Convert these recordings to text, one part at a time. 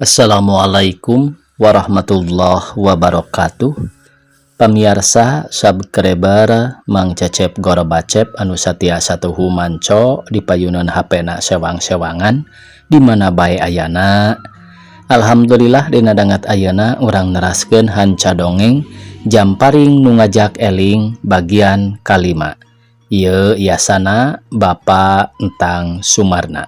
Assalamualaikum warahmatullahi wabarakatuh. Pamiarsa subscriber Mang Cecep Gorbacep anu satia satuhu manco di payunan HP na sewang-sewangan di mana bae ayana. Alhamdulillah, dina dangat ayeuna urang neraskeun hanca dongeng Jamparing Nu Ngajak Eling bagian kalima. Ieu iasana Bapak Entang Sumarna.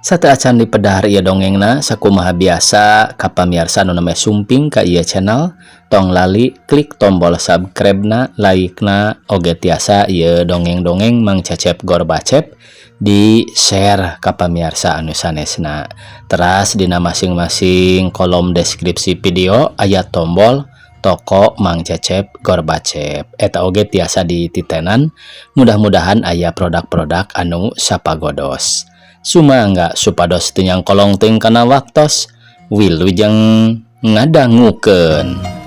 Sateuacan dipedar ieu dongengna, sakumaha biasa ka pamiarsa nu nembe sumping ka ieu channel, tong lali klik tombol subscribe na, like na, oge tiasa ieu dongeng-dongeng Mang Cecep Gorbacep di share ka pamiarsa anu sanesna. Teras dina masing-masing kolom deskripsi video aya tombol toko Mang Cecep Gorbacep, eta oge tiasa dititenan. Mudah-mudahan aya produk-produk anu sapagodos. Sumangga supados teu nyangkolong teuing kana waktos. Wilujeng ngadangukeun.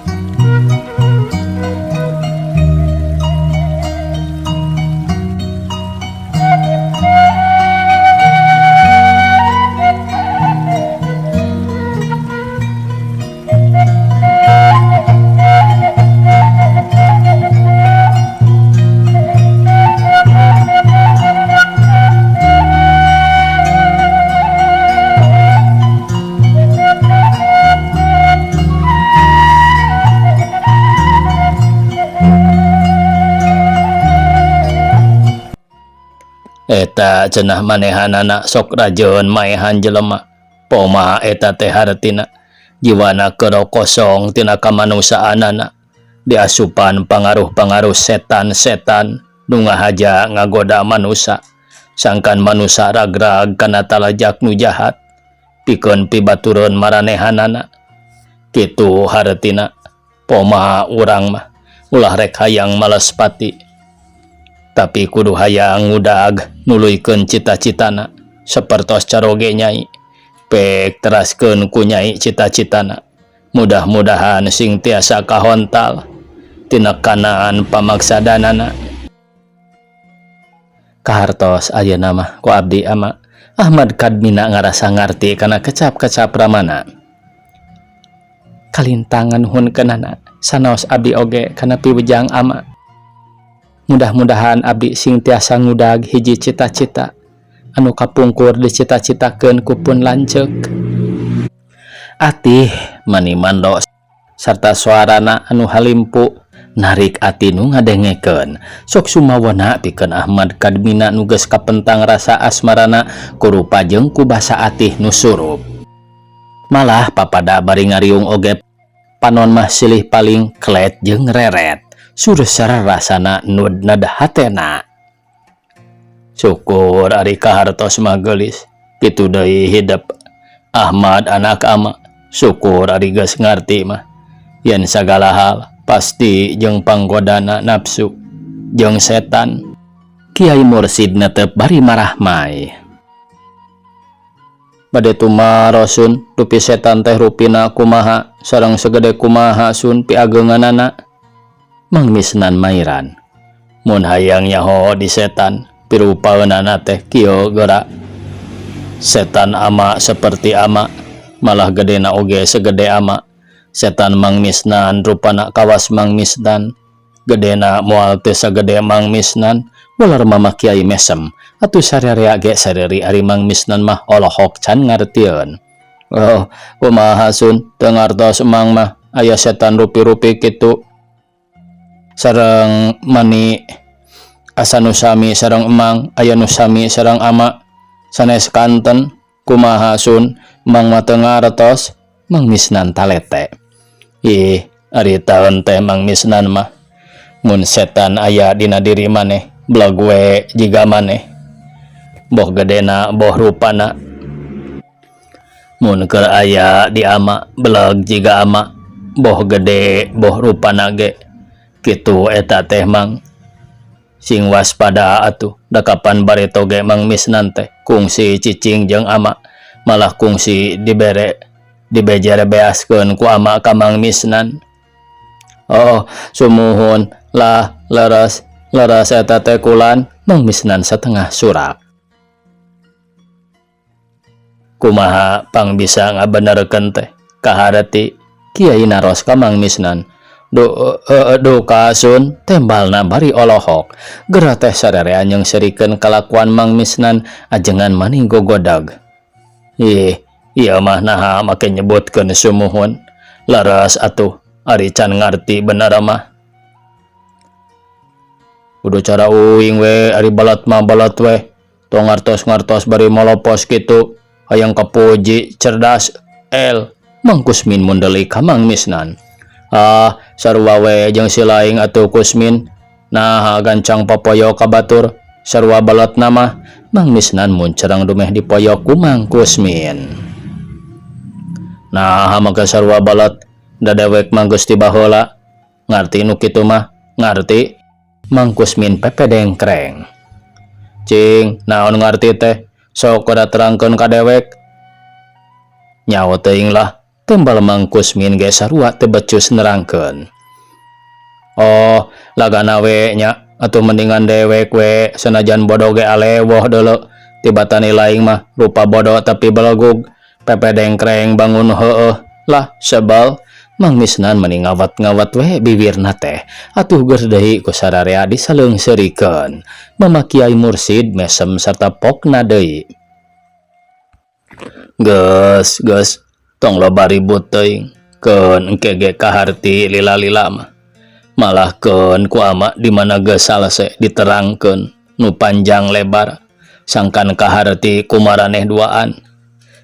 Eta cenah manehanana sok rajeun maehan jelema. Pomaha eta teh hartina? Jiwana keur kosong tina kamanusaanana, diasupan pangaruh-pangaruh setan-setan nu ngahaja ngagoda manusa, sangkan manusa ragrag kana talajak nu jahat pikeun pibatureun maranehanana. Kitu hartina. Pomaha urang mah? Ulah rek hayang males pati, tapi kudu hayang ngudag nuluykeun cita-citana sapertos caroge Nyai. Pek teraskeun ku Nyai cita-citana. Mudah-mudahan sing tiasa kahontal tinekanan pamaksadanana. Kahartos ayeuna mah ku abdi, Ama. Ahmad Kadmina ngarasa ngarti kana kecap-kecap ramana. Kalintang nganuhunkeunana, sanaos abdi oge kana piwejang Ama. Mudah-mudahan abdi sing tiasa ngudag hiji cita-cita anu kapungkur dicita-citakeun ku pun lanceuk. Atih mani mando sarta suarana anu halimpu narik ati nu ngadengekeun. Sok sumawona pikeun Ahmad Kadmina nu geus kapentang rasa asmarana ku rupa jeung ku basa Atih nu surup. Malah papada bari ngariung oge panon mah silih paling klet jeung reret. Sureuser rasana nud-nad hatena. Syukur ari kahartos mah, geulis. Kitu deui hidep Ahmad anak ama. Syukur ari geus ngarti mah yen sagala hal pasti jeung panggodana nafsu jeung setan. Kiai Mursid netep bari marahmai. Bade tumaros, Sun, dupi setan teh rupina kumaha sareng segede kumaha, Sun, piageunganana? Mang Misnan mairan. Mun hayang nyaho di setan pirupaeunana teh kieu geura. Setan ama seperti ama, malah gedena oge segede ama. Setan Mang Misnan rupana kawas Mang Misnan, gedena moal teu sagede Mang Misnan. Walar Mama Kiai mesem. Atuh sararea ge sareri, ari Mang Misnan mah olohok can ngartieun. Oh, kumaha, Sun? Teu ngartos Mang mah aya setan rupi-rupi kitu. Sareng mani asa nu sami sareng Emang, aya nu sami sareng Ama, sanes kanten. Kumaha, Sun? Mang mah teu ngartos. Mang Misnan talete. Ih, ari taun teh Mang Misnan mah, mun setan aya dina diri maneh, beleg we jiga maneh, boh gedena boh rupana. Mun keur aya di ama, beleg jiga ama, boh gede boh rupana ge. Kitu eta teh, Mang. Sing waspada atuh, da kapan bareto ge Mang Misnan teh kungsi cicing jeung ama, malah kungsi dibere dibejere beaskeun ku ama ka Mang Misnan. Oh, sumuhun lah, leres leres eta teh kulan. Mang Misnan setengah surak. Kumaha pang bisa ngabenerkeun teh kaharti? Kiai naros ka Mang Misnan. Duka Sun, tembalna bari olohok. Geura teh sararea nyeungseurikeun kalakuan Mang Misnan ajengan mani gogodag. Ih, ieu mah naha make nyebutkeun sumuhun. Leres atuh ari can ngarti bener mah. Kudu cara uing we ari balat mah balat we. Tong ngartos-ngartos bari molopos kitu. Hayang kapuji cerdas el. Mang Kusmin mundelik ka Mang Misnan. Ah, sarua we jeung si laing atuh Kusmin. Naha gancang popoyo ka batur. Sarua balatna mah. Mang Misnan muncerang dumeh dipoyok ku Mang Kusmin. Naha make sarua balat da dewek mah geus ti baheula. Ngarti nu kitu mah, ngarti. Mang Kusmin pepedengkreng. Cing, naon ngarti teh? Sok kuda terangkeun ka dewek. Nyaho teuing lah, tembal Mang Kusmin ge sarua teu becus nerangkeun. Oh, lagana we nya atuh mendingan dewek we sanajan bodoh ge alewoh deuleu. Tibatan laing mah rupa bodoh tapi belegug. Pepedengkreng bangun heueuh lah sebel. Mang Misnan meni ngawat-ngawat we bibirna teh. Atuh geus deui ku sararea disaleungseurikeun. Mama Kiai Mursid mesem sarta pokna deui. Geus, geus, tong loba ribut teuing. Keun engke ge kaharti lila-lila mah. Malah keun ku ama di mana geus salese diterangkeun nu panjang lebar. Sangkan kaharti ku maraneh duaan.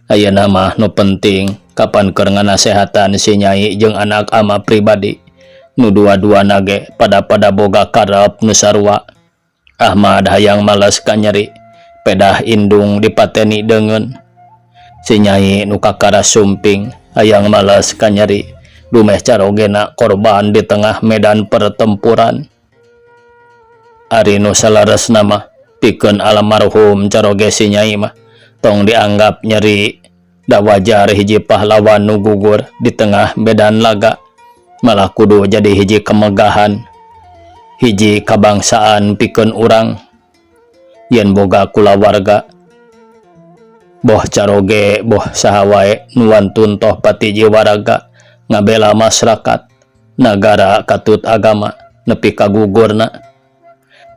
Ayeuna mah nu penting kapan keur nganasehatan si nyai jeung anak ama pribadi. Nu dua-duana ge pada-pada boga karep nu sarua. Ahmad hayang males ka nyeri, pedah indung dipateni deungeun. Si nyai nu kakara sumping hayang males ka nyeri, dumeh carogena korban di tengah medan pertempuran. Ari nu saleresna mah pikeun almarhum caroge si nyai mah tong dianggap nyeri, da wajar hiji pahlawan nu gugur di tengah medan laga malah kudu jadi hiji kemegahan, hiji kabangsaan pikeun urang yen boga kulawarga. Boh caroge boh saha wae nu wantun toh pati jiwa raga ngabela masyarakat nagara katut agama nepi ka gugurna.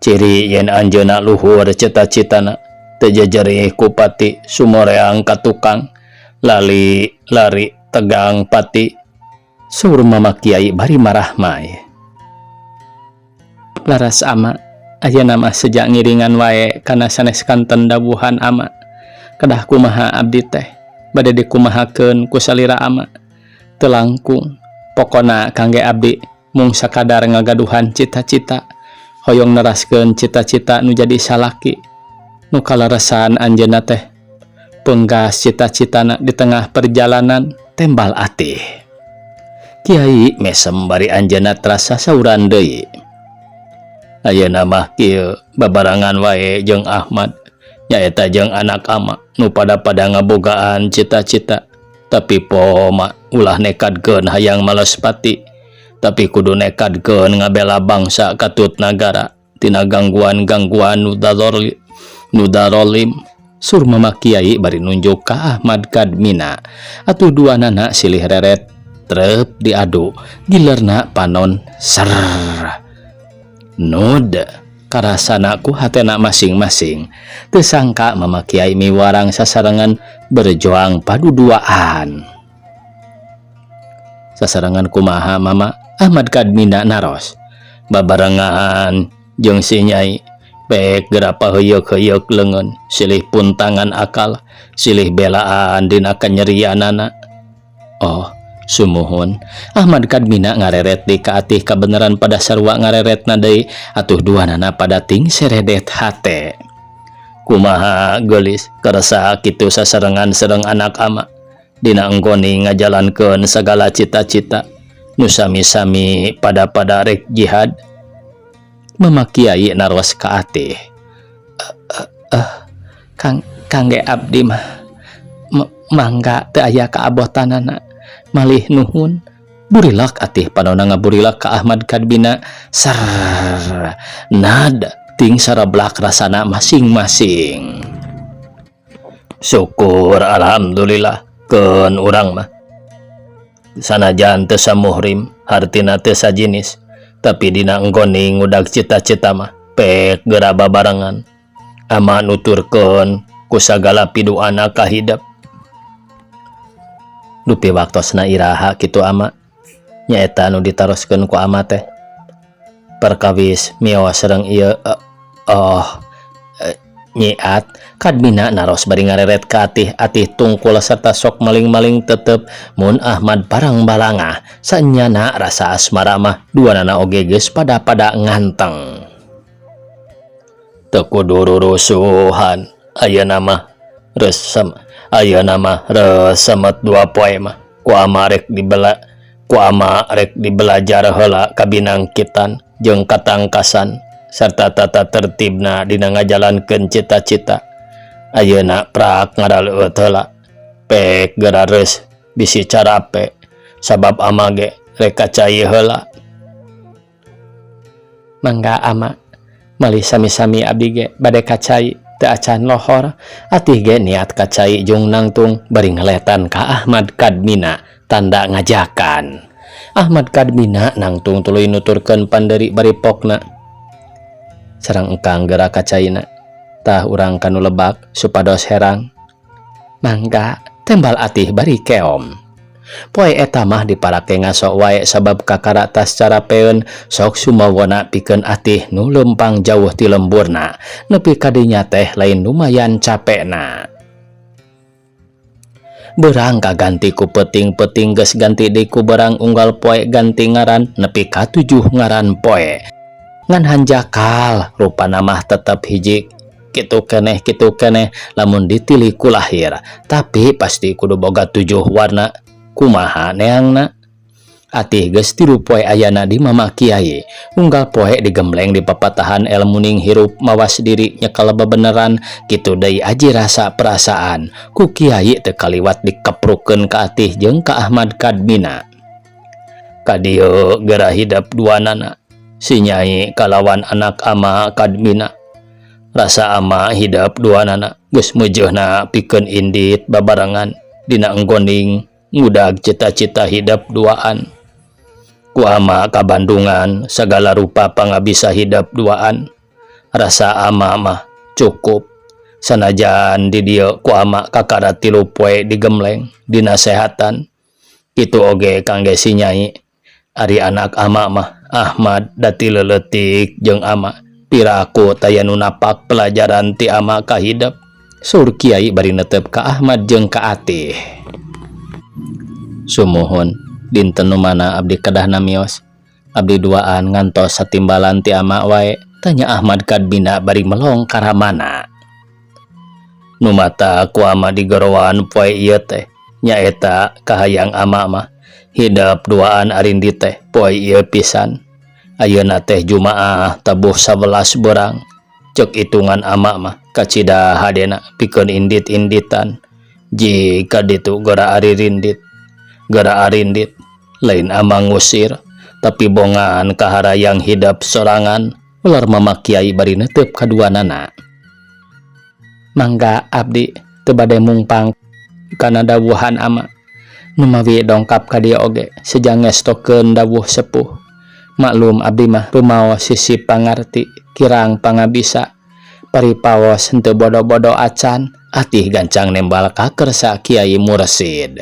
Ciri yen anjeunna luhur cita-citana teu jejerih ku pati sumoreang ka tukang lali lari tegang pati. Saur Mama Kiai bari marahmai. Laras ama, ayeuna mah seja ngiringan wae kana sanes kanten dawuhan ama. Kedah kumaha abdi teh bade dikumahakeun ku salira ama? Teu langkung pokona kangge abdi mung sakadar ngagaduhan cita-cita, hoyong neraskeun cita-cita nu jadi salaki. Nu kaleresan anjeunna teh penggas cita-citana di tengah perjalanan, tembal Atih. Kiai mesem bari anjeunna terasa sauran deui. Ayeuna mah kieu, babarengan wae jeung Ahmad, nyaeta jeung anak ama nu pada-pada ngabogaan cita-cita. Tapi poma ulah nekadkeun hayang males pati, tapi kudu nekadkeun ngabela bangsa katut nagara tina gangguan-gangguan nu darolim. Saur Mama Kiai bari nunjuk ka Ahmad Kadmina. Atuh duanana silih reret trep diadu gilerna panon ser nud karasana ku hatena masing-masing. Teu sangka Mama Kiai miwarang sasarengan berjuang paduduaan. Sasarengan kumaha, Mama? Ahmad Kadmina naros. Babarengan jeung si nyai pek geura paheuyeuk-heuyeuk leungeun, silih puntangan akal, silih belaan dina kanyerianana. Oh, sumuhun. Ahmad Kadmina ngareret di ka Atih kabeneran pada sarua ngareretna deui. Atuh duanana pada ting seredet hate. Kumaha geulis, kersa kitu sasarengan sareng anak ama dina enggoni ngajalankeun sagala cita-cita nu sami-sami pada-pada rek jihad? Mama Kiai naros ka Atih. Kang kangge abdi mah mangga, teu aya kaabotanana, malih nuhun. Burilak Atih panona ngaburilak ka Ahmad Kadmina ser nad ting sarablak rasana masing-masing. Syukur alhamdulillah keun urang mah. Sanajan teu samuhrim hartina teu sajinis tapi dina enggoning ngudag cita-cita mah pek geura babarengan. Ama nuturkeun ku sagala piduana ka hidep. Dupi waktosna iraha kitu ama? Nyaeta nu ditaroskeun ku ama teh. Perkawis mios sareng ieu oh nyiat Kadmina naros bari ngareret ka Atih Atih tungkul serta sok maling-maling tetep mun Ahmad parang balangah sanyana rasa asmara mah duanana oge geus pada-pada nganteng. Teu kudu rurusuhan ayeuna mah resem ayeuna mah resemet dua poe mah ku ama rek dibela ku ama rek dibelajar heula kabinangkitan jeung katangkasan sarta tata tertibna dina ngajalankeun cita-cita ayeuna prak ngaraleueut heula pek geura reus bisi carape sabab ama ge rek ka cai heula. Mangga ama, malih sami-sami abdi ge bade ka cai teu acan lohor Atih ge niat ka cai jung nangtung bari ngeletan ka Ahmad Kadmina tanda ngajakan. Ahmad Kadmina nangtung tuluy nuturkeun panderi bari pokna. Sareng engkang geura ka caina tah urang ka nu lebak supados herang. Mangga, tembal Atih bari keom. Poe eta mah diparake ngaso wae sabab kakara tas carapeun sok sumawona pikeun Atih nu leumpang jauh ti lemburna nepi ka dinya teh lain lumayan capekna. Beurang kaganti ku peuting-peuting geus ganti deui ku beurang unggal poe ganti ngaran nepi ka tujuh ngaran poe. Ngan hanjakal rupana mah tetep hiji kitu keneh kitu keneh lamun ditili ku lahir tapi pasti kudu boga tujuh warna kumaha neangna. Atih geus tilu poe ayana di Mama Kiai unggal poe digembleng di papatahan elmuning hirup mawas diri nyekel bebeneran kitu deui aji rasa perasaan ku Kiai teu kaliwat dikeprukeun ka Atih jeung ka Ahmad Kadmina. Ka dieu geura hidep duanana si Nyai kalawan anak ama Kadmina. Rasa ama hidep duanana geus meujeuhna pikeun indit babarengan dina enggoning ngudag cita-cita hidep duaan. Ku ama kabandungan sagala rupa pangabisa hidep duaan. Rasa ama mah cukup sanajan di dieu ku ama kakara tilu poe digembleng dinasehatan. Kitu oge kangge si Nyai. Ari anak ama mah Ahmad dati leuletik jeung ama piraku taya nu napak pelajaran ti ama ka hidep. Saur Kiai bari netep ka Ahmad jeung ka Atih. Sumuhun dinten nu mana abdi kedahna mios? Abdi duaan ngantos satimbalan ti ama wae, tanya Ahmad Kadmina bari melong karamana. Nu mata ku ama digorowan poe ieu teh nyaeta kahayang ama mah hidep duaan arindi teh poe ieu pisan. Ayeuna teh Jumaah tabuh 11 beurang. Ceuk itungan ama mah kacida hadena pikeun indit-inditan. Jika ditu geura ari rindit. Geura arindit lain ama ngusir tapi bongan kaharayang hidep sorangan ular Mama Kiai bari netep kaduanana. Mangga abdi teu bade mungpang kana dawuhan ama. Numawi dongkap ka dieu oge seja ngestokeun dawuh sepuh. Maklum abdi mah rumaos sisi pangarti kirang pangabisa. Paripaos henteu bodo-bodo acan Atih gancang nembal ka kersa Kiai Mursid.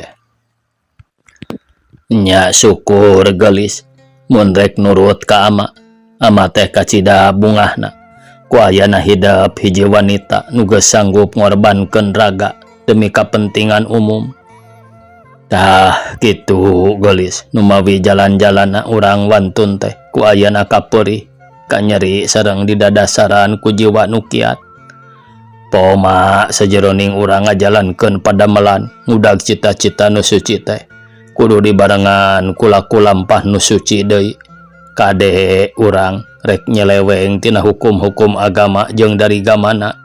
Nya syukur geulis mun rek nurut ka ama. Ama teh kacida bungahna ku ayana hidep hiji wanita nu geus sanggup ngorbankeun raga demi kapentingan umum. Tah kitu geulis numawi jalan-jalanna urang wantun teh ku ayana kapeurih kanyeri sareng didadasaran ku jiwa nu kiat. Poma sajeroning urang ngajalankeun padamelan ngudag cita-cita nu suci teh kudu dibarengan ku laku lampah nu suci deui. Kade urang rek nyeleweng tina hukum-hukum agama jeung dari gamana.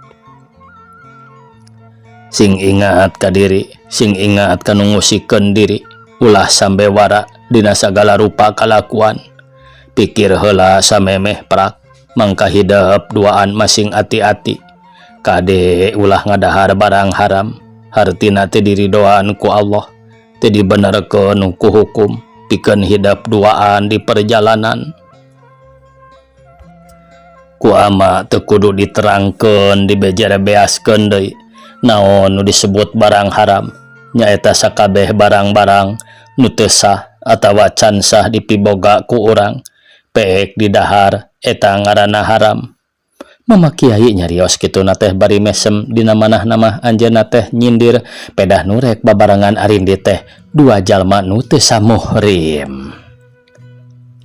Sing ingat ka diri, sing ingat ka nu ngusikeun diri, ulah sambe wara dina sagala rupa kalakuan. Pikir heula samemeh prak, mangka hidep duaan masing ati-ati. Kade ulah ngadahar barang haram. Hartina teh diridoan ku Allah, teu dibenerkeun ku hukum pikeun hidep duaan di perjalanan. Ku ama teu kudu diterangkeun dibejerebeaskeun deui naon nu disebut barang haram, nyaeta sakabeh barang-barang nu teu sah atawa can sah dipiboga ku urang peek didahar eta ngaranna haram. Mama Kiai nyarios kituna teh bari mesem dina manahna mah anjeunna teh nyindir pedah nu rek babarengan arindi teh dua jalma nu teu samuhrim.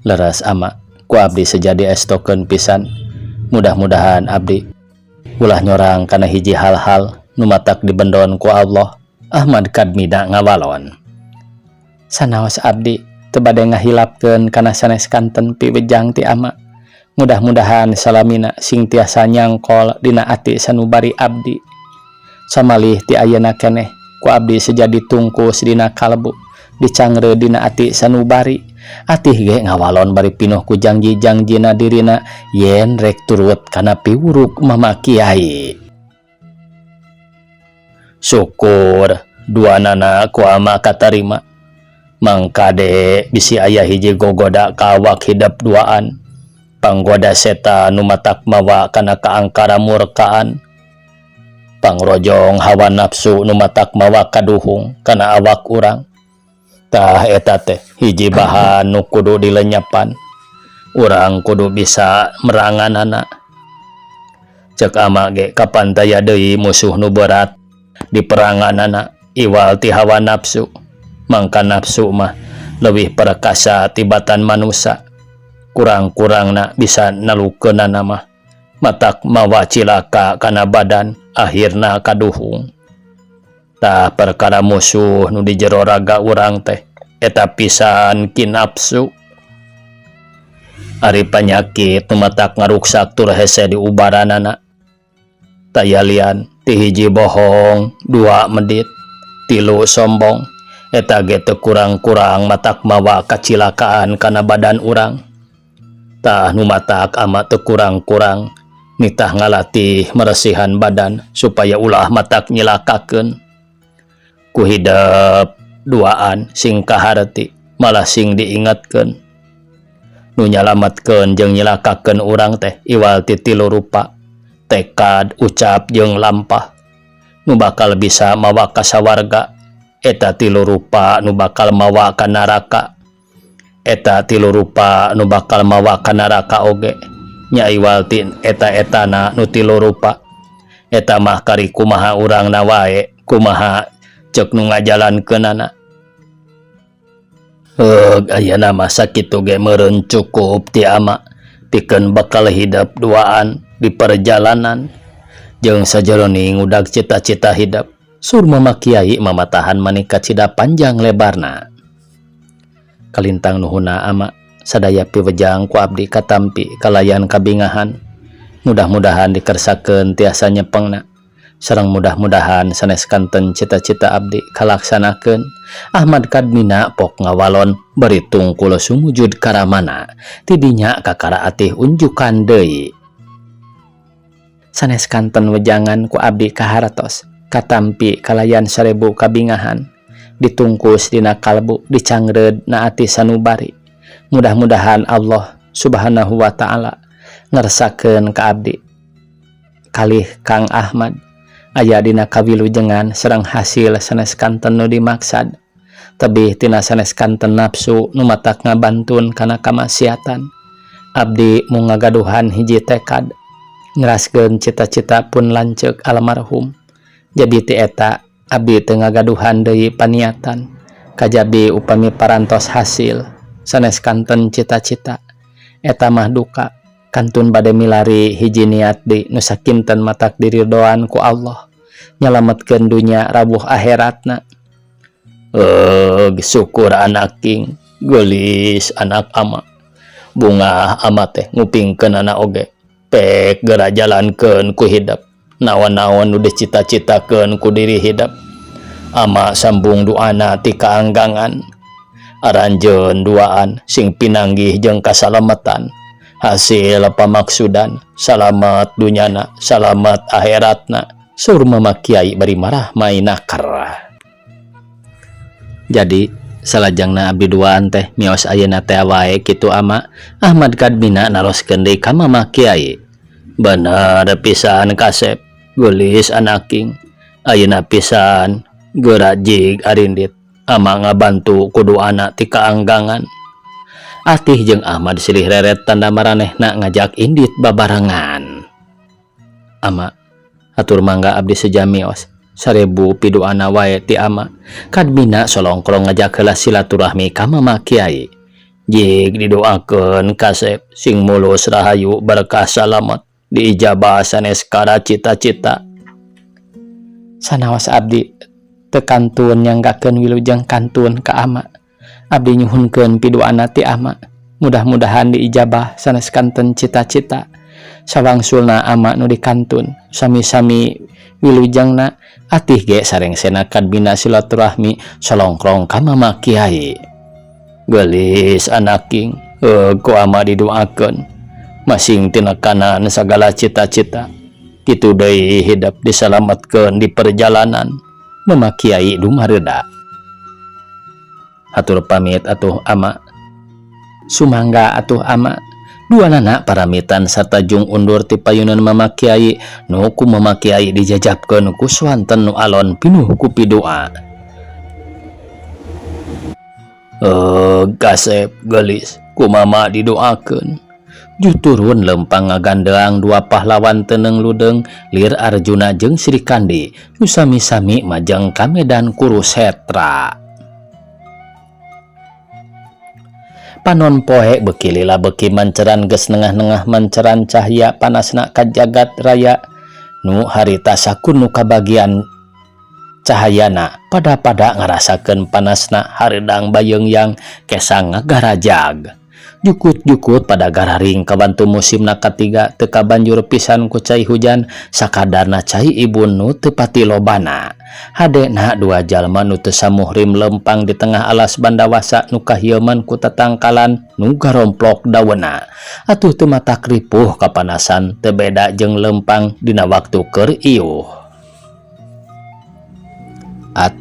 Leres ama, ku abdi sejadi estokeun pisan. Mudah-mudahan abdi ulah nyorang kana hiji hal-hal nu matak dibendon ku Allah. Ahmad Kadmina ngawalon. Sanaos abdi teu bade ngahilapkeun kana sanes kanten piwejang ti ama. Mudah-mudahan salamina sing tiasa nyangkol dina ati sanubari abdi. Samalih ti ayeuna keneh ku abdi sejadi tungkus dina kalbu, dicangre dina ati sanubari. Atih ge ngawalon bari pinuh ku jangji-jangjina dirina yen rek turut kana piwuruk Mama Kiai. Syukur duanana ku ama katarima. Mangkade bisi aya hiji gogoda ka awak hidep duaan. Panggoda setan nu matak mawa kana kaangkara murkaan, pangrojong hawa nafsu nu matak mawa kaduhung kana awak urang. Tah eta teh hiji bahan nu kudu dilenyepan, urang kudu bisa meranganana. Cek ama ge kapan taya deui musuh nu berat di peranganana iwal ti hawa nafsu. Mangka nafsu mah leuwih perkasa tibatan manusa, kurang-kurangna bisa nalukeunana mah matak mawa cilaka kana badan, akhirna kaduhung. Tah perkara musuh nu di jero raga urang teh eta pisan ki nafsu. Ari panyakit nu matak ngaruksak tur hese diubaranana taya lian ti hiji bohong, dua medit, tilu sombong. Eta ge teu kurang-kurang matak mawa kacilakaan kana badan urang. Tah nu matak ama teu kurang-kurang nitah ngalatih meresihan badan supaya ulah matak nyilakakeun. Ku hidep duaan sing kaharti, malah sing diingatkeun nu nyalametkeun jeung nyilakakeun urang teh iwal ti tilu rupa: tekad, ucap, jeung lampah. Nu bakal bisa mawa ka sawarga eta tilu rupa, nu bakal mawa ka naraka eta tilu rupa, nu bakal mawa ka naraka oge nya iwal ti eta-etana nu tilu rupa. Eta mah kari kumaha urangna wae, kumaha cek nu ngajalankeunana. Heug, ayeuna mah sakitu ge meureun cukup ti ama pikeun bekal hidep duaan di perjalanan jeung sajeroning ngudag cita-cita hidep. Sur Mama Kiai mamatahan manik kacida panjang lebarna. Kalintang nuhuna ama, sadaya piwejang ku abdi katampi kalayan kabingahan. Mudah-mudahan dikersakeun tiasa nyepengna sareng mudah-mudahan sanes kanten cita-cita abdi kalaksanakeun. Ahmad Kadmina pok ngawalon bari tungkul sumujud karamana. Tidinya kakara atih unjukan deui. Sanes kanten wejangan ku abdi kahartos, katampi kalayan 1000 kabingahan, ditungkus dina kalbu, dicangreud na ati sanubari. Mudah-mudahan Allah Subhanahu wa Ta'ala ngersakeun ka abdi kalih Kang Ahmad aya dina kawilujengan sareng hasil sanes kanten nu dimaksad, tebih tina sanes kanten nafsu nu matak ngabantun kana kamaksiatan. Abdi mung ngagaduhan hiji tekad ngeraskeun cita-cita pun lanceuk almarhum. Jadi ti eta abdi teu ngagaduhan deui paniatan kajabi upami parantos hasil sanes kanten cita-cita. Eta mah duka kantun bade milari hiji niat di nu sakinten matak diridoan ku Allah, nyalametkeun dunya rabuh akhiratna. Eh, syukur anak king geulis, anak ama bungah ama teh ngupingkeun anak oge pek geura jalankeun ku hidep naon-naon nu dicita-citakeun ku diri hidep. Ama sambung duana ti kaanggangan. Aranjeun duaan sing pinanggih jeung kasalamatan hasil pamaksudan, salamat dunyana, salamat akhiratna. Saur Mama Kiai bari marah mai naker. Jadi salajengna abdi duaan teh mios ayeuna teh wae kitu ama Ahmad Kadmina naroskeun deui ka Mama Kiai. Bener pisan kasep geulis anaking ayeuna pisan geura jig arindit ama ngabantu ku duana ti kaanggangan. Atih jeung Ahmad silih reret tanda maranehna ngajak indit babarengan. Ama atur mangga abdi seja mios 1000 piduana wae ti ama. Kadmina solongkrong ngajak heula silaturahmi ka Mama Kiai. Jig didoakeun kasep sing mulus rahayu berkah salamet diijabah sanes kana cita-cita. Sanaos abdi teu kantun nyanggakeun wilujeng kantun ka ama. Abdi nyuhunkeun piduana ti ama. Mudah-mudahan diijabah sanes kanten cita-cita. Sawangsulna ama nu dikantun sami-sami wilujengna atih ge sarengsena kadmina silaturahmi solongkrong ka Mama Kiai. Geulis anaking ku ama didoakeun masing tinekanan sagala cita-cita. Kitu deui hidep disalametkeun di perjalanan. Mama Kiai dumareuda. Hatur pamit atuh ama. Sumangga atuh ama. Duanana paramitan sarta jung undur ti payunan Mama Kiai nu ku Mama Kiai dijajabkeun ku swanten nu alon pinuh ku pidoa. Gasep geulis ku mama didoakeun. Juturun lempang ngagandeang dua pahlawan teneng ludeng lir Arjuna jeung Srikandi nu sami-sami majeng ka medan Kurusetra. Panon poe beki lila beki manceran geus nengah-nengah manceran cahya panasna ka jagat raya nu harita sakun nu kabagian cahayana pada-pada ngarasakeun panasna hareudang bayeungyang kesang ngagarajag. Jukut-jukut pada gararing kabantu musimna katiga teu kabanjur pisan ku cai hujan sakadarna cai ibun nu teu pati lobana. Hadena dua jalma nu teu samuhrim lempang di tengah alas Bandawasa nu kahieuman ku tatangkalan nu garomplok daweuna. Atuh teu matak ripuh kapanasan teu beda jeung lempang dina waktu keur iuh. At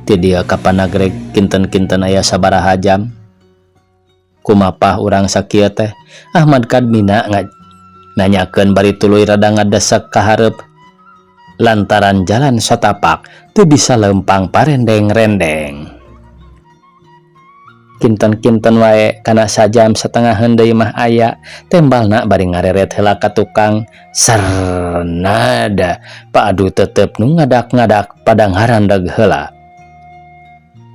ti dieu ka Panagreg kinten-kinten aya sabaraha jam. Kumapah urang sakieu teh Ahmad Kadmina nanyakeun bari tuluy rada ngadesek ka hareup lantaran jalan satapak teu bisa lempang parendeng-rendeng. Kinten-kinten wae kana sajam satengaheun deui mah aya tembalna bari ngareret heula ka tukang sernada paadu tetep nu ngadak-ngadak pada ngarandag heula.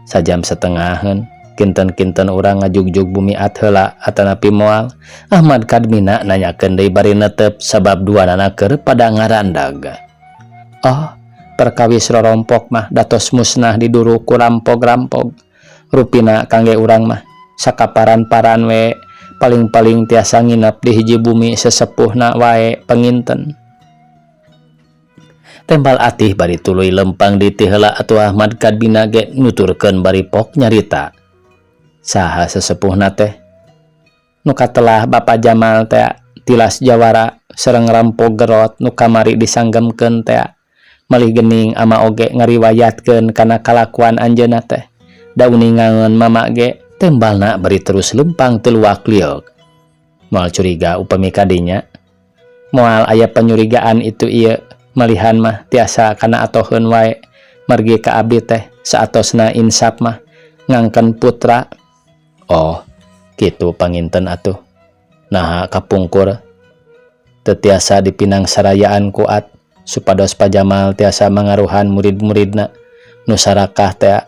Sajam satengaheun kinten-kinten urang ngajugjug bumi at heula atanapi moal Ahmad Kadmina nanyakeun deui bari netep sabab duanana keur pada ngarandag. Oh, perkawis rorompok mah datos musnah diduru ku rampog-rampog. Rupina kangge urang mah sakaparan-paran we paling-paling tiasa nginep di hiji bumi sesepuhna wae panginten. Tembal atih bari tuluy lempang di ti heula atuh Ahmad Kadmina ge nuturkeun bari pok nyarita. Saha sesepuhna teh? Nu katelah Bapa Jamal teh tilas jawara sareng rampog gerot nu kamari disanggemkeun teh. Malih geuning ama oge ngariwayatkeun kana kalakuan anjeunna teh. Da uningaeun mama ge tembalna bari terus lempang teu luak lieuk. Moal curiga upami kadinya. Moal aya panyurigaan itu ieu malihan mah tiasa kana atoheun wae margi ka abdi teh saatosna insaf mah ngangken putra. Oh, kitu panginten atuh. Naha kapungkur teu tiasa dipinang sarayaan kuat supados Pa Jamal tiasa mangaruhan murid-muridna nu sarakah teh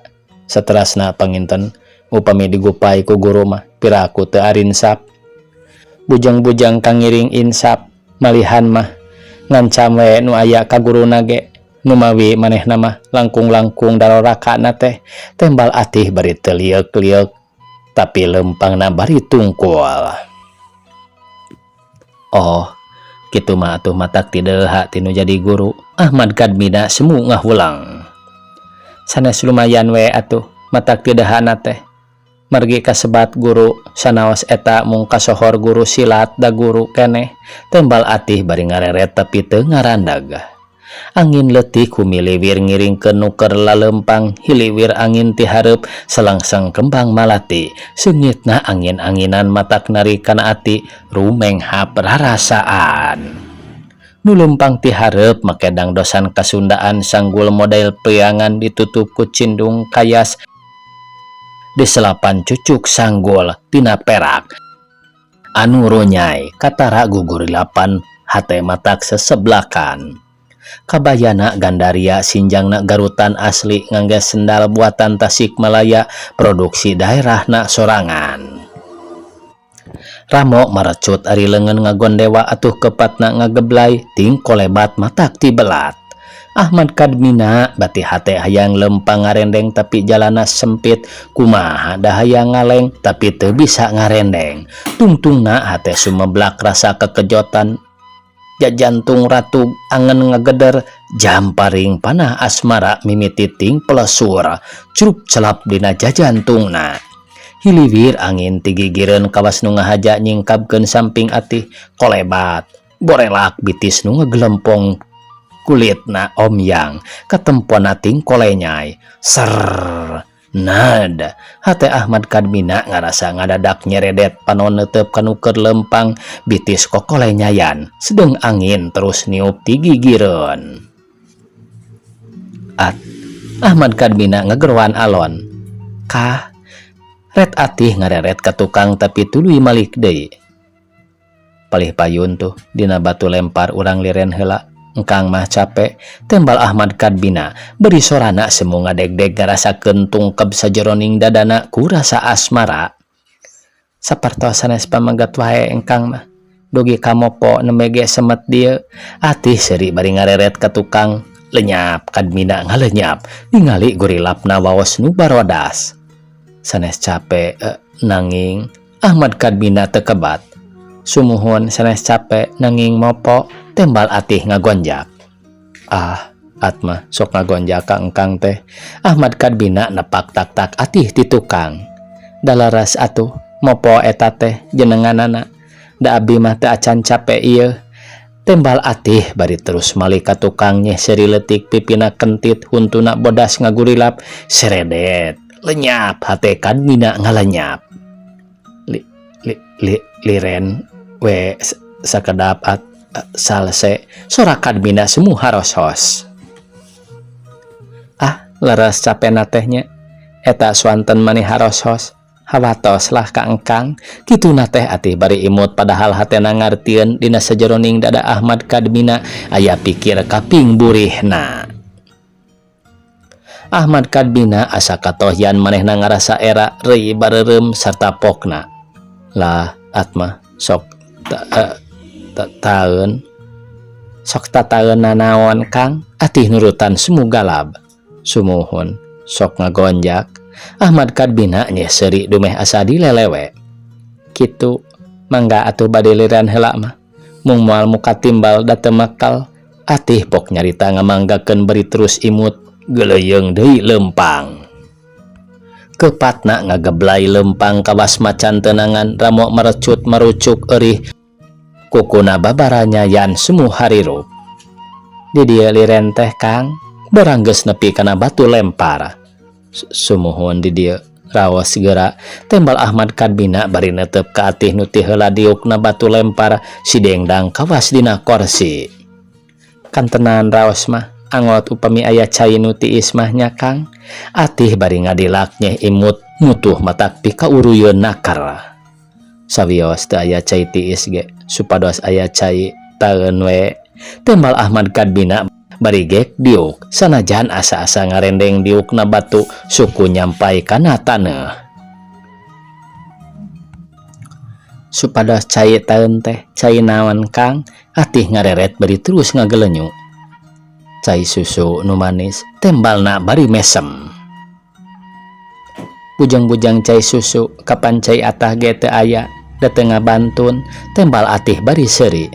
saterasna panginten upami digupai ku guru mah piraku teu arinsap. Bujang-bujang kangiring insap malihan mah ngancam we nu aya ka guruna ge numawi manehna mah langkung-langkung darorakana teh tembal atih bari teu lieuk-lieuk tapi lempangna bari tungkul. Oh, kitu mah atuh matak ti deha tinu jadi guru. Ahmad Kadmina semu ngahulang. Sanes lumayan we atuh matak ti dehana teh. Margi kasebat guru sanaos eta mung kasohor guru silat da guru keneh tembal atih bari ngareret tapi teu ngarandag. Angin leutik humiliwir ngiringkeun nu keur lalempang hiliwir angin ti hareup selangseng kembang malati seungitna angin-anginan matak narik kana ati rumenghap rarasaan. Nu lempang ti hareup make dangdosan kasundaan sanggul model priangan ditutup ku cindung kayas diselapan cucuk sanggul tina perak anu ronyai katara gugurilapan hate matak seseblakan. Kabayana gandaria sinjangna garutan asli ngangge sendal buatan Tasikmalaya produksi daerahna sorangan. Ramo marecut ari leungeun ngagondewa atuh kepatna ngageblay ting kolebat matak tibelat. Ahmad Kadmina bati hate hayang lempang ngarendeng tapi jalana sempit kumaha da hayang ngaleng tapi teu bisa ngarendeng. Tungtungna hate sumeblak rasa kekejotan jajantung ratug angen ngageder jamparing panah asmara mimiti ting pelesur curup celap dina jajantungna. Hiliwir angin ti gigireun kawas nu ngahaja nyingkabkeun samping atih kolebat gorelak bitis nu ngagelempong kulitna omyang katempona ting kolenyai serr nad hate Ahmad Kadmina ngarasa ngadadak nyeredet panon neuteup ka nu keur lempang bitis kokolenyayan sedeng angin terus niup ti gigireun. At Ahmad Kadmina ngageroan alon kah ret atih ngareret ka tukang tapi tuluy malik deui. Palih payun tuh dina batu lempar urang liren heula engkang mah capek tembal Ahmad Kadbina beri sorana semu ngadegdeg ngarasakeun tungkeb sajeroning dadana ku rasa asmara. Sapartos sanes pamegat wae engkang mah dugi ka mopo nembe ge semet dieu atih seuri bari ngareret ka tukang lenyap Kadmina ngalenyap ningali gurilapna waos nu barodas. Sanes capek nanging Ahmad Kadmina teu kebat. Sumuhun sanes capek nanging mopo tembal atih ngagonjak. Ah, atma sok ngagonjak ka engkang teh. Ahmad Kadmina nepak tak-tak atih ti tukang. Dalaras atuh mopo eta teh jenenganana. Da abdi mah teu acan capek ieu. Tembal atih bari terus malik ka tukang nyeh seuri leutik pipina kentit huntuna bodas ngagurilap seredet. Lenyap hate Kadmina ngalenyap. Li, li, li, liren we sakedap at salse sora Kadmina semu harosos. Ah, leres capena teh nya. Eta swanten mani harosos. Hawatos lah ka engkang. Kituna teh atih bari imut padahal hatena ngartieun dina sajeroning dada Ahmad Kadmina aya pikir kaping burihna. Ahmad Kadmina asa katohyan manehna ngarasa era reuy bareureum sarta pokna. Lah atma sok taeun sok tataeun nanaon Kang atih nurutan semu galab. Sumuhun sok ngagonjak. Ahmad Kadmina nyeh seuri dumeh asa dilelewe. Kitu mangga atuh bade liren heula mah. Mung moal muka timbal da teu makal. Atih pok nyarita ngamanggakeun bari terus imut geleuyeung deui lempang. Kepatna ngageblay lempang kawas macan tenangan ramo merecut merucuk eurih kukuna babaranyayan semu harirup. Di dieu liren teh Kang barang geus nepi kana batu lempar. Sumuhun di dieu raos segera tembal Ahmad Kadmina bari netep ka atih nu ti heula diukna batu lempar si dengdang kawas dina korsi. Kantenan raos mah angot upami aya cai nu tiis mah nya Kang. Atih bari ngadilak nyeh imut mutuh matak pikauruyun nakar. Sawios teu aya cai tiis ge supados aya cai taeun we tembal Ahmad Kadmina bari gek diuk sanajan asa-asa ngarendeng diukna batu suku nyampai kana taneuh. Supados cai taeun teh cai naon Kang? Atih ngareret bari terus ngagelenyu. Cai susu nu manis tembalna bari mesem. Bujang-bujang cai susu kapan cai atah ge teu aya da teu ngabantun tembal atih bari seuri.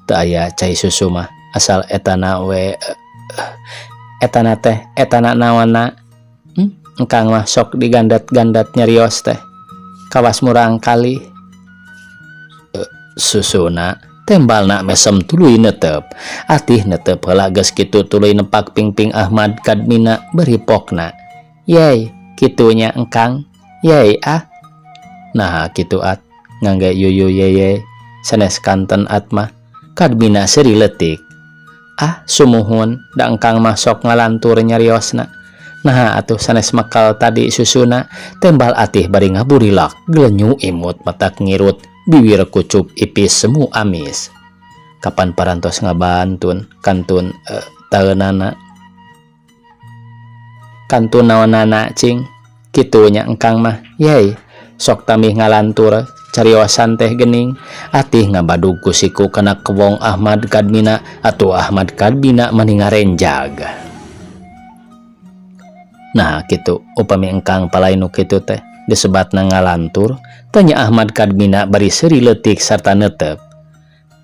Teu aya cai susu mah asal etana we etana teh etana naonna. Engkang mah sok digandat-gandat nyarios teh kawas murang kali. Susuna Tembalna mesem tuluy netep. Atih netep heula geus kitu tuluy nepak pingping Ahmad Kadmina bari pokna. Yey, kitu nya engkang. Yey ah. Naha kitu at, ngangge yuyu yeye, sanes kanten at mah. Kadmina seuri leutik. Ah, sumuhun, da engkang mah sok ngalantur nyariosna. Naha atuh sanes mekal tadi susuna, tembal Atih bari ngaburilak, gelenyu imut matak ngirut, biwir kucup ipis semu amis. Kapan parantos ngabantun, kantun eh, taeunana. Kantun naonana cing, kitu nya engkang mah, yey, sok tamih ngalantur, cariosan teh gening. Atih ngabadug ku siku kana kewong Ahmad Kadmina, atuh Ahmad Kadmina mani ngarenjag. Nah kitu, upami engkang palai nu kitu teh, disebatna ngalantur, tanya Ahmad Kadmina bari seuri leutik sarta netep.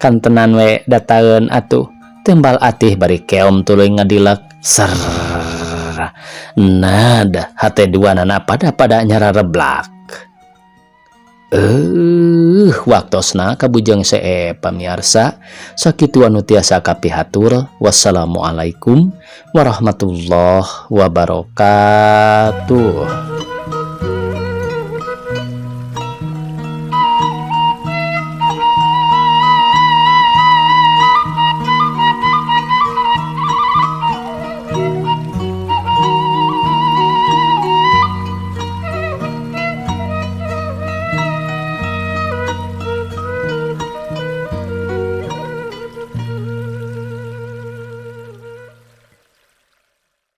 Kantenan we dataeun atuh, tembal Atih bari keom tuluy ngadilek, serrrr, nad hate duanana pada-pada nyarareblak. Euuh waktosna kabujeng see pamiarsa, sakitu anu tiasa kapihatur, wassalamualaikum warahmatullahi wabarakatuh.